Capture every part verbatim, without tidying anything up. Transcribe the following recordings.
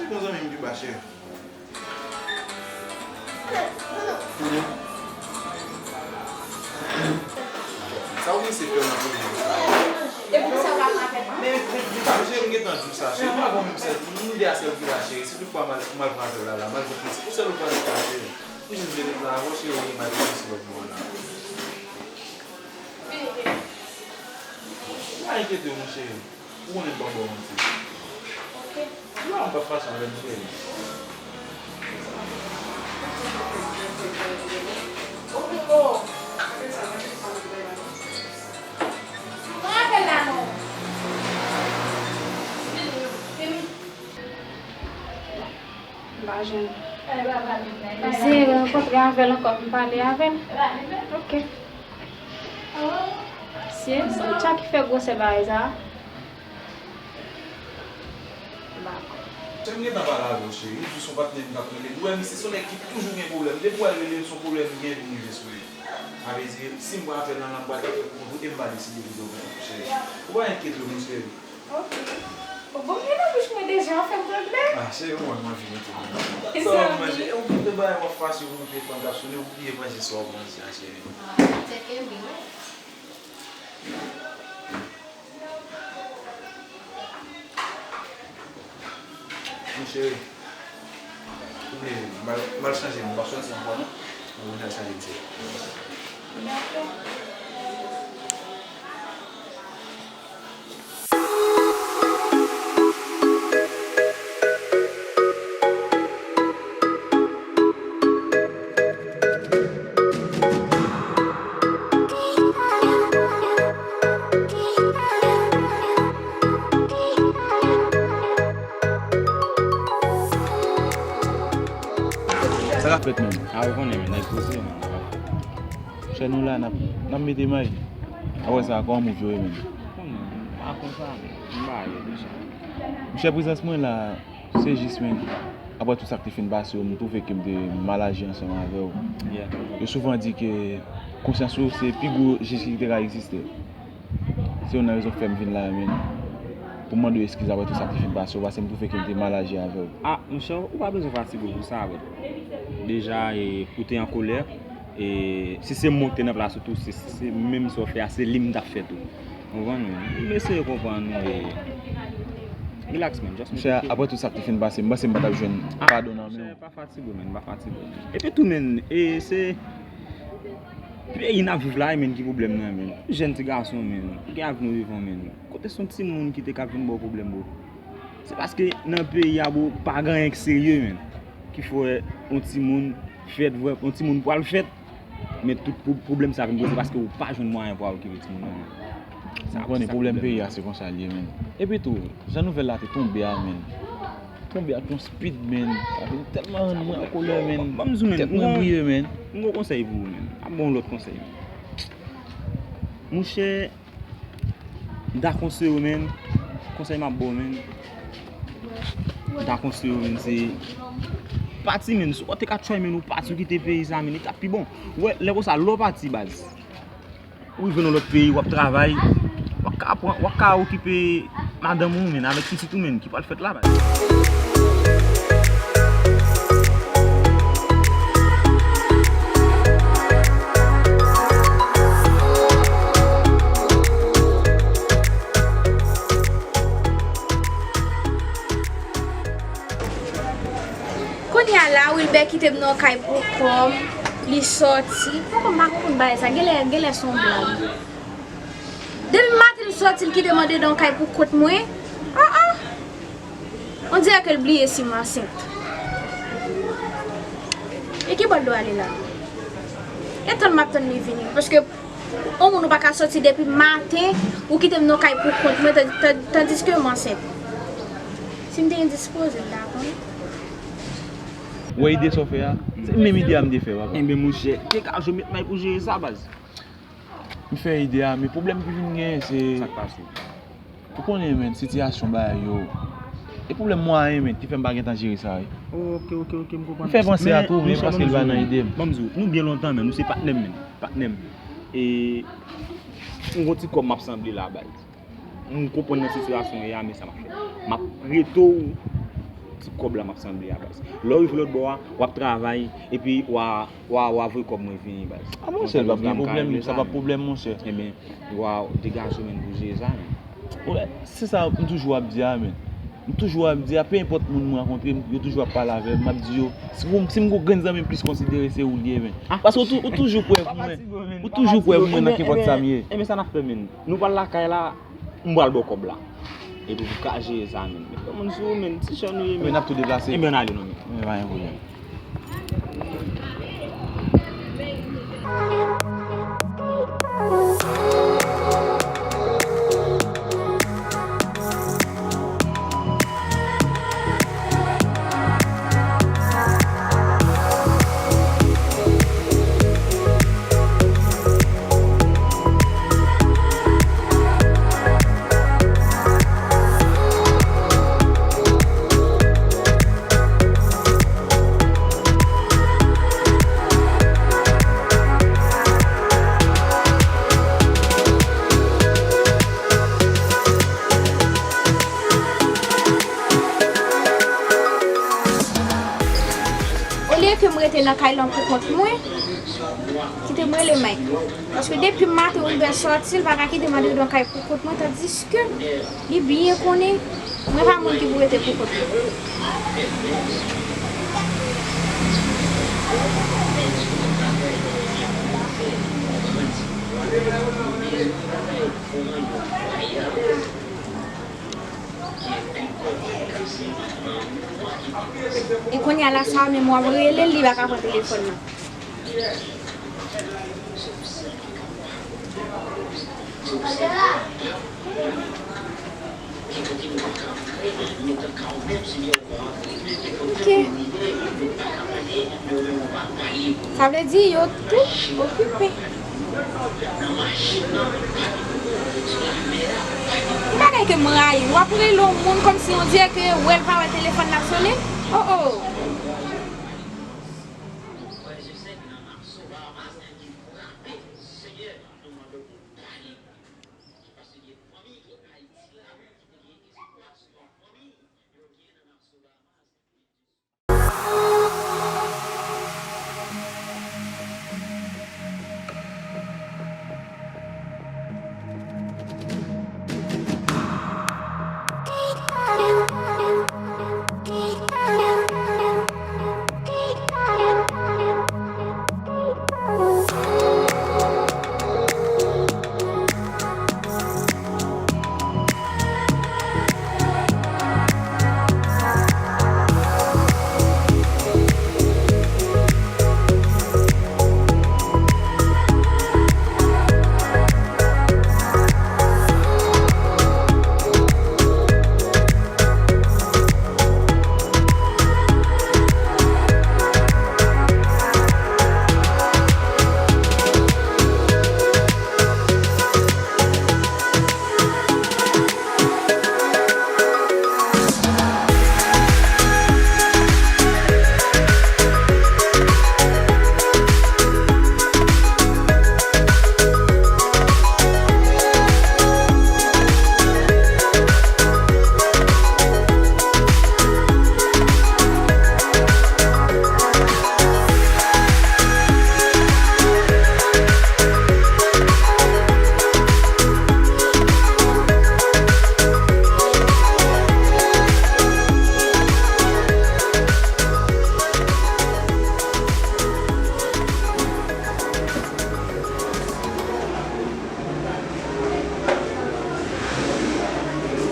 Yon zanmi m Kiba, cheri. Sa w gen se fè nan pwoblèm sa. E pou sa w pa frape m? Men, men, men, cheri, m gentan di w sa, cheri. M pa konn menm sèl, m de a sèl Kiba, cheri. Si toutfwa m al, m al frape w la, la, m al pran plis. Pou sèl ou frape m la, cheri. M jis vle ret la avè w, cheri, ou gen matrimonye sou lòt bò la. Pa enkyete w, mon cheri. Ou konnen m p ap ba w manti. Ok. Ou la, m p ap fache avè m, cheri. Ok, oh. Mwen apèl la non. Vini, vini. M pa jwenn. Eseye rankontre avè l ankò pou m pale avè l. Ok. Se, se tcha ki fè gwosè bagay sa. M pa konn. Cheri, m gentan pale avè w, cheri. Li di w se yon patnè m k ap rele. Ou wè, misye se yon nèg ki toujou gen pwoblèm. Depi w al rele l, se yon pwoblèm li gen pou rive sou li. Sa vle di, si m pran afè nan, nan bwat, li fè pou konte, m pa deside pou w, cheri. Ou pa enkyete w, non, cheri. Ok. Bon, gen nan bouch mwen deja, w fè m tremble. Ah, cheri, ou wè mwen vini tou. Sa w ap manje? E ou kite bagay w ap fache pou mwen, telefòn k ap sone, ou bliye manje sa w ap manje a, cheri. Ah, tèt kenbe, wi. Mon cheri, oubyen, m al, m al chanje, m pa soti ankò, non. Mwen al chanje, mesye. Sa k ap fèt menm? A, ou konnen, men, nèg poze, men. Chè nou la, n ap, n ap mete may. Apre sa, kòman mouv yo ye menm? Konnen, m pa konn sa, men. M pa ale deja. Monchè, prezans mwen la, se jis, men, apre tout sa k te fin pase yo, m twouve ke m te mal aji ansanm avè w. Yeah. Yo souvan di ke konsyans ou se pi gwo jij ki te ka egziste. Se youn nan rezon k fè m vin la, men, pou m mande w eskiz apre tout sa k te fin pase yo, paske m twouve ke m te mal aji avè w. Ah, monchè, ou pa bezwen fatige w pou sa, bro. Deja, e, ou te an kolè, e si se mwen ki te nan plas ou tou, se, se menm sa w fè a, se li m t ap fè tou. Ou konprann? M eseye konprann ou, e relax, man, just medite. Monchè, apre tout sa k te fin pase, m panse m pa t ap jwenn padon nan men w. Ah, monchè, pa fatige w, man, pa fatige w, man. Epi tou, man, e se peyi n ap viv la, men, ki pwoblèm nan, men. Jèn ti gason, men, ki gen avni w devan, men. Kote se yon timoun ki te ka vin ba w pwoblèm, bro? Se paske nan peyi a, bro, pa gen anyen k serye, men. Ki fè yon timoun fèt, vre, yon timoun pral fèt, men tout pwo-, pwoblèm sa vin poze paske ou pa jwenn mwayen pou al okipe timoun nan, men. Sa, ou konnen, sa pwoblèm peyi a, se konsa l ye, men. Epi tou, jan nouvèl la te tonbe a, men. Tonbe ak yon speed, men. Sa vin tèlman rann mwen an kolè, men. Ban m di w, men, tèt mwen briye, men. M gon konsèy pou ou, men. M ap ba w yon lòt konsèy. Monchè, m ta konseye w, men. Konsèy m ap ba w, men. M ta konseye w, men, se pati, men. Si w te ka try, men, ou pati, ou kite peyi sa, men, li t ap pi bon. Ou wè, lè konsa, lè w pati, baz. Ou rive nan lòt peyi, w ap travay, w ap ka pran, w ap ka okipe madanm ou, men, avèk pitit ou, men, ki pral fèt la, baz. Kounye a la, Wilbert kite m nan kay pou kò m, li sòti. Poko m pa konprann bagay sa, genlè, genlè se yon blag. Depi maten l sòti, l kite m anndedan kay pou kont mwen. Ah, ah! On dirè ke l bliye si m ansent. E ki bò l dwe ale la? E tann m ap tann li vini. Paske yon moun ou pa ka sòti depi maten, ou kite m nan kay pou kont mwen, tan-, tan-, tandiske m ansent. Si m te endispoze, m ta konnen. Ou wè ide sa w fè a? Se menm ide a m te fè, papa. Enben, monchè, degaje w met may pou jere sa, baz. M fè ide a, men pwoblèm ki vin genyen, se. Sa k pase? Ou konnen, men, sitiyasyon bagay yo. E pwoblèm mwayen, men, ki fè m pa gentan jere sa, wi. Ok, ok, ok, m konprann. M fè panse a tou, men paske l pa nan ide m. Ban m di w, nou byen lontan, men, nou se patnè m, men. Patnè m. E, m gon ti kòb m ap sanble la, baz. M konprann nan sitiyasyon w ye a, men sa m ap fè. M ap prete w Ti kòb la m ap sanble a, baz. Lè w rive lòt bò a, w ap travay, epi w a, w a, w a voye kòb mwen vini, baz. A, monchè, l p ap gen pwoblèm, sa p ap pwoblèm, monchè. Ebyen, w a degaje w, men, pou jere sa, men. Wè, se sa m toujou ap di a, men. M toujou ap di a, pe enpòt moun m rankontre, m, yo toujou ap pale avè m, m ap di yo, si, si m gon grenn zanmi m plis konsidere, se ou l ye, men. Paske ou tou-, ou toujou prè pou mwen. Ou toujou prè pou mwen nan kenpòt sa m ye. Ebyen, sa n ap fè, men. Nou pral lakay la, m pral ba w kòb la. Epi pou ka jere sa, men. Met yon moun sou ou, men. Ti chan nou ye, men. Men n ap tou deplase. Ebyen, n ale, non, men. Men pa gen pwoblèm. Olye ke m rete nan kay lan pou kont mwen, kite m rele Mike. Paske depi maten ou rive sòti, l pa ka kite m andedan kay pou kont mwen, tandiske li byen konnen mwen pa moun ki pou rete pou kont mwen. E kounye a la sa menm w ap rele l, li pa ka pran telefòn nan. Ok. Sa vle di yo tou okipe. Yon bagay ke m rayi, w ap rele yon moun kòmsi on dirè ke wè l pa wè telefòn l ap sonnen. Oh, oh.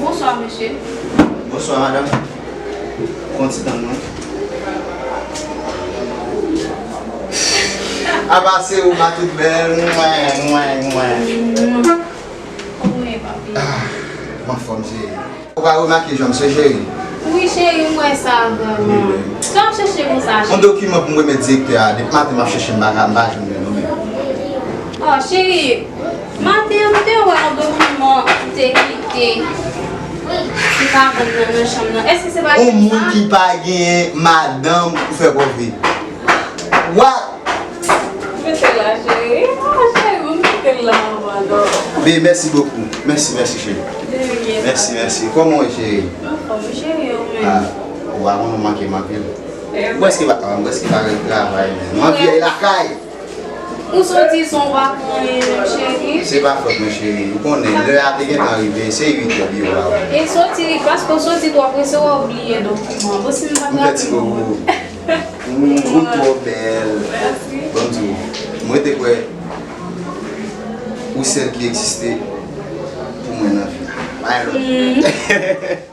Bonswa, mesye. Bonswa, madanm. Pran ti tan mwen. Apa se ou, ma tout bèl. Mwen, mwen, mwen. Kòman w ye, papi? Ah, m anfòm, cheri. Ou pa remake jan m se cheri? Wi, cheri, m wè sa vrèman. Wi, wi. Sa w ap chèche konsa, cheri? Yon dokiman pou m remèt direktè a. Depi maten m ap chèche, m pa ka, m pa jwenn li non, men. Oh, cheri, maten an, m te wè yon dokiman ou te kite. Ou pa vann nan, nan chanm nan. Èske se pa... Yon moun ki pa genyen madanm pou fè kòve. What? Mete la, cheri. Ah, cheri, m kite l la anvan, non. Babe, mèsi bokou. Mèsi, mèsi, cheri. De rien. Mèsi, mèsi. Kòman w ye, cheri? Anfòm, cheri, ou menm? Ah. Ou pa konn ou manke m anpil. M prèske pa, m prèske pa al travay, men m anvi al lakay. Ou soti san w pa pran anyen menm, cheri. Se pa fòt mwen, cheri. Ou konnen, lè a te gentan rive, se uit è biwo a. E soti, paske w soti twò prese, w a bliye dokiman. Bon, si m pa... M fè ti bobo. Ou, ou twò bèl. Mèsi. Ban m di w, mwen te kwè ou sèl ki egziste pou mwen nan vi a. My love.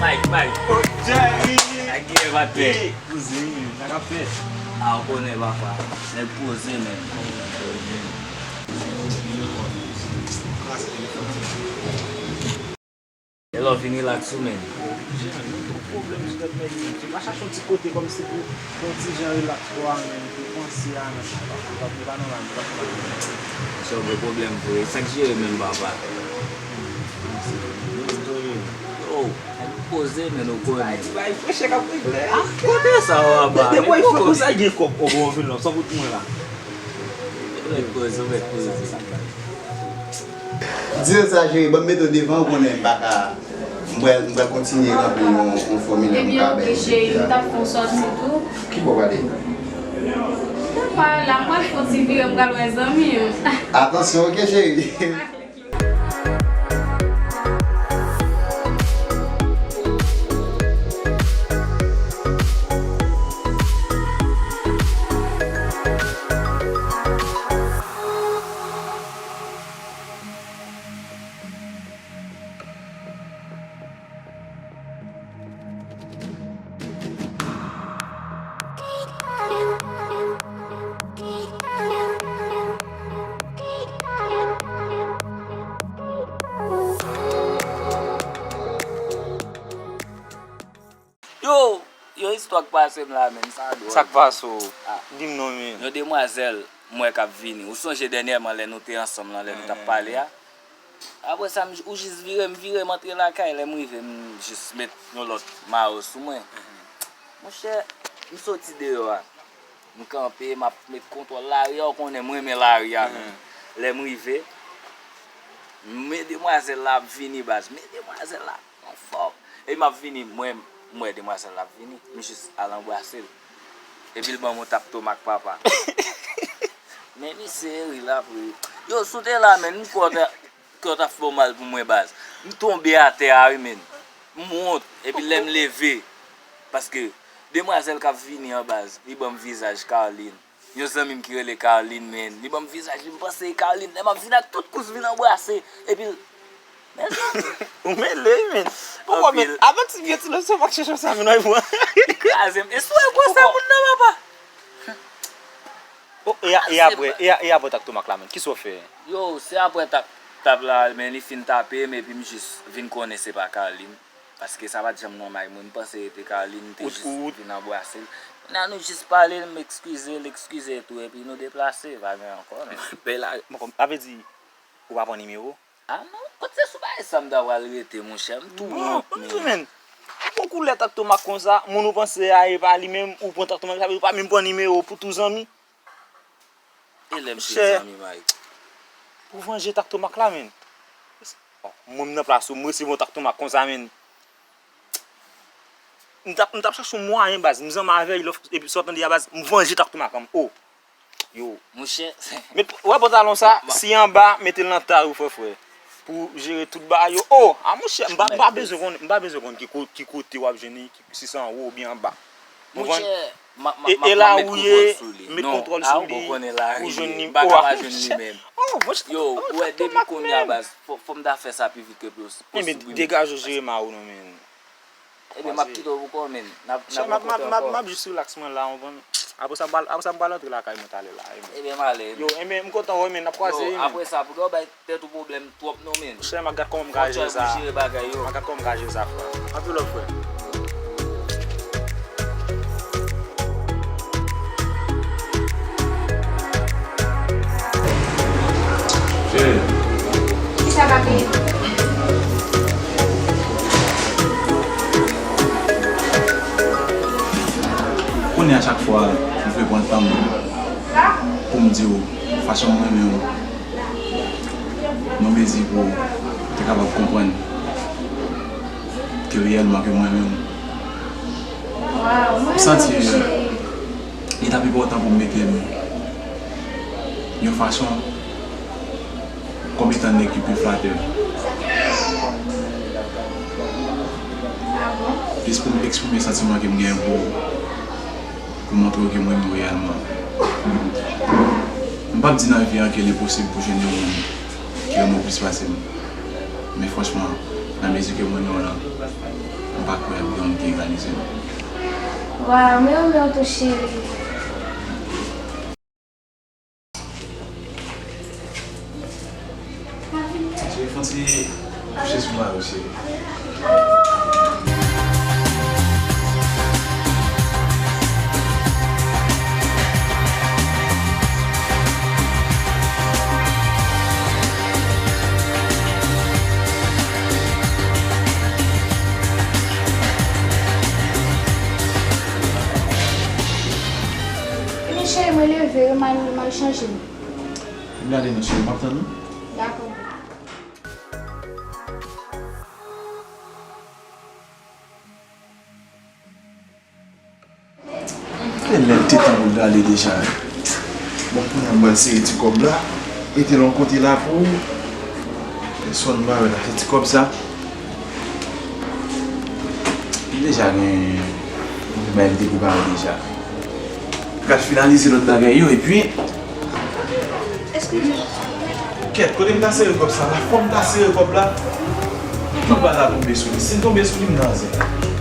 Mike, Mike. Oh, Jerry! Sa k gen, patnè? Hey, kouzen, sa k ap fèt? A, ou konnen, papa. Nèg poze, men. Hello, vin relax ou, men. Jan, nou gon pwoblèm sou tèt nèg yo. Se pa chache yon ti kote kòmsi pou, pou yon ti jan relax pou a, men, pou panse a, men, pa, pa, pa, pa nòmal, pa nòmal. Misye gen pwoblèm vre. Sa k jere menm, papa? Yo, nèg poze, men, ou konnen. Bay, bay, fresh air k ap regle a. Kote sa, papa? Depi w fè konsa, gen kòb, o, bon, vin la, san fout mwen la. Nèg poze, nèg poze. Di yo sa, cheri, ban m mete w devan, ou konnen m pa ka, m pral, m pral kontinye ranpli yon, yon fòmilè pou m ka bay. Ebyen, oke, cheri, m t ap fè w sòti tou. Ki bò w prale? M t ap pale la, m pral fè yon ti vire, m pral wè zanmi m. Atansyon, oke, cheri? Yo, yon istwa k pase m la, menn, sa dwòl. Sa k pase w? Ah. Di m non, men. Yon demwazèl, m wè k ap vini. Ou sonje dènyèman lè nou te ansanm lan, lè nou t ap pale a? Apre sa, m, ou jis vire, m vire, m antre lakay. Lè m rive, m jis met yon lòt mayo sou mwen. Monchè, m soti deyò a. M kanpe, m ap met kontwòl lari a, ou konnen m renmen lari a menm. Lè m rive, men demwazèl la ap vini, baz. Men demwazèl la anfòm. E m ap vini, mwen, m wè demwazèl la ap vini. M jis al anbrase l. Epi l ban m yon tap tomak, papa. Men misye ri l ap ri. Yo, si w te la, menn, m kwè w ta, kè w t ap fè w mal pou mwen, baz. M tonbe atè a, wi, menn. M wont. Epi lè m leve, paske demwazèl k ap vini an, baz, li ban m vizaj Carline. Yon zanmi m ki rele Carline, menn. Li ban m vizaj li, m panse e Carline. Lè m ap vin ak tout kous vin anbrase. Epi l, mezanmi. Ou mele, wi, menn. Poko, menn. Avan ti vye ti leson, pa k chèche sa, menn, w ap pran. Li kraze m. E si w wè gwosè moun nan, papa? Oh, e a-, e apre, e a-, e apre tap tomak la, menn? Kisa w fè? Yo, se apre tap, tap la, men li fin tape m, epi m jis vin konnen se pa Carline. Paske sa pa t janm nòmal, mwen, m panse e te Carline, m te jis vin anbrase l. Kounye a nou jis pale, m ekskize l, l ekskize tou, epi nou deplase, pa gen ankò, non. Ben la, bon, sa vle di, ou pa pran nimewo? Ah non, kot se sou bagay sa m ta pral rete, monchè, m tou wont, menn. Bon, menn, bon koulè tap tomak konsa, moun ou panse a e pa li menm, ou pran tap tomak, sa vle di ou pa menm pran nimewo pou tou zanmi. E lè m se zanmi Mike. Pou vanje tap tomak la, menn. Bon, mwen m nan plas ou, m resevwa yon tap tomak konsa, menn. M t ap, m t ap chache yon mwayen, baz, m zanmi avè l, epi sa w tande a, baz, m vanje tap tomak la, o. Yo. Monchè. Met, wè pantalon sa, si anba, mete l nan tay ou, frè, frè. Pou jere tout bagay yo. Oh, a monchè, m pa, m pa bezwen konn, m pa bezwen konn ki ko-, ki kote w ap jwenn li, ki, si se anwo oubyen anba. Ou konprann? Monchè, m ap, m ap, e, m ap, e la ou ye, met kontwòl sou li, ou jwenn li. M pa ka pa jwenn li menm. Oh, monchè. Yo, ou wè, depi kounye a, baz, fò, fò m ta fè sa pi vit ke pos-, posib, wi, men. Degaje w, jere ma ou non, men. Ebyen, m ap kite w pou kò, men. N ap, n ap rankontre ankò. M ap, m ap jis relax mwen la, ou konprann? Apre sa, m pral, apre sa, m pral antre lakay mwen talè la, wi, men. Ebyen, m ale, men. Yo, ebyen, m kontan wè w, men, n ap kwaze, wi, men. Yo, apre sa, pou w bay tèt ou pwoblèm twòp, non, men. Monchè, m ap gad kòman m ka jere sa. Fò w jere bagay yo. M ap gad kòman m ka jere sa, frè. Anpil love, frè. Konnen a chak fwa, m vle pran tan m pou m di w fason m renmen w, nan mezi pou w te kapab konprann ke reyèlman ke m renmen w. M santi li t ap enpòtan pou m mete m yon fason kòm etan nèg ki pi flatè. Jis pou m eksprime santiman ke m genyen pou, pou montre w ke m renmen w reyèlman. M p ap di nan vi an ke li posib pou jwenn yon moun ki renmen w plis pase m. Men franchman, nan mezi ke m renmen w lan, m pa kwè gen yon moun ki egalize m. Waw, mwen renmen w tou, cheri. Cheri, fè yon ti kouche sou mari w, cheri. Ebyen, cheri, mwen leve wi, m al, m al chanje m. Gade non, cheri, m ap tann ou. Dakò. Lè l te tan pou l ale deja. Bon, kounye a m pral sere ti kòb la, mete l yon kote la pou ou. Pèsòn pa wè l a se ti kòb sa. Li deja gen yon bagay li te prepare deja. Pral finalize lòt bagay yo, epi Kèt, kote m ta sere kòb sa la? Fò m ta sere kòb la. Tout bal la tonbe sou li. Si l tonbe sou li, m nan zè.